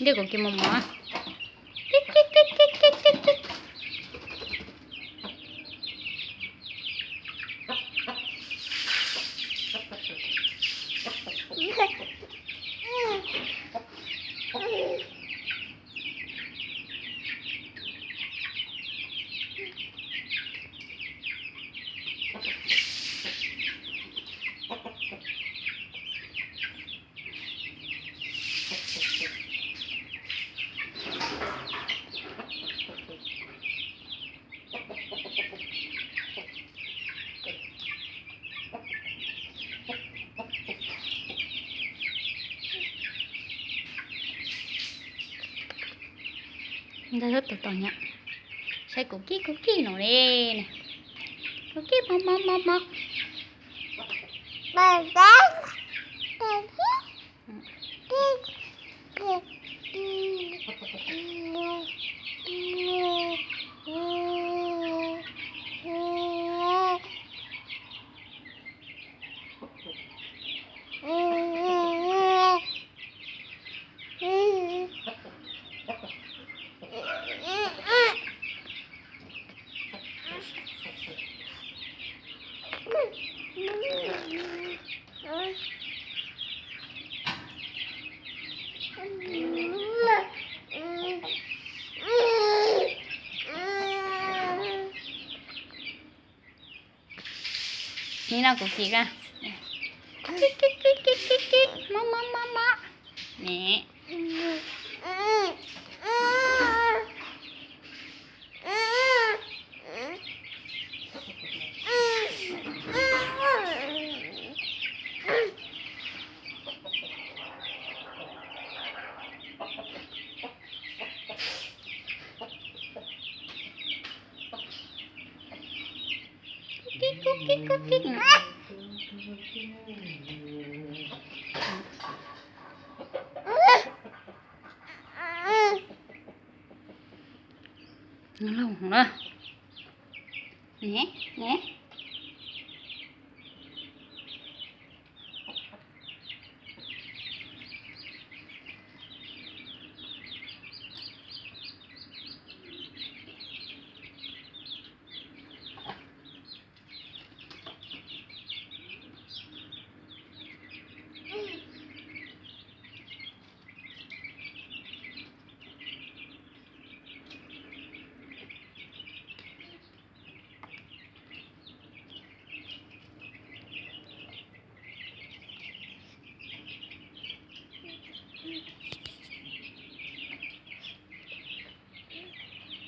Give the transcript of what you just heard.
Ntej kuv kiv mos mos. Ntawd tus tom nyom, saib kuv kib kuv kib no ne, kuv kib mos mos mos mos. Nim no kuv kib ka, kib kib kib kib kib, mob mob mob mob ne. Kib kub kib kub kib. Lauj na. Ne, ne.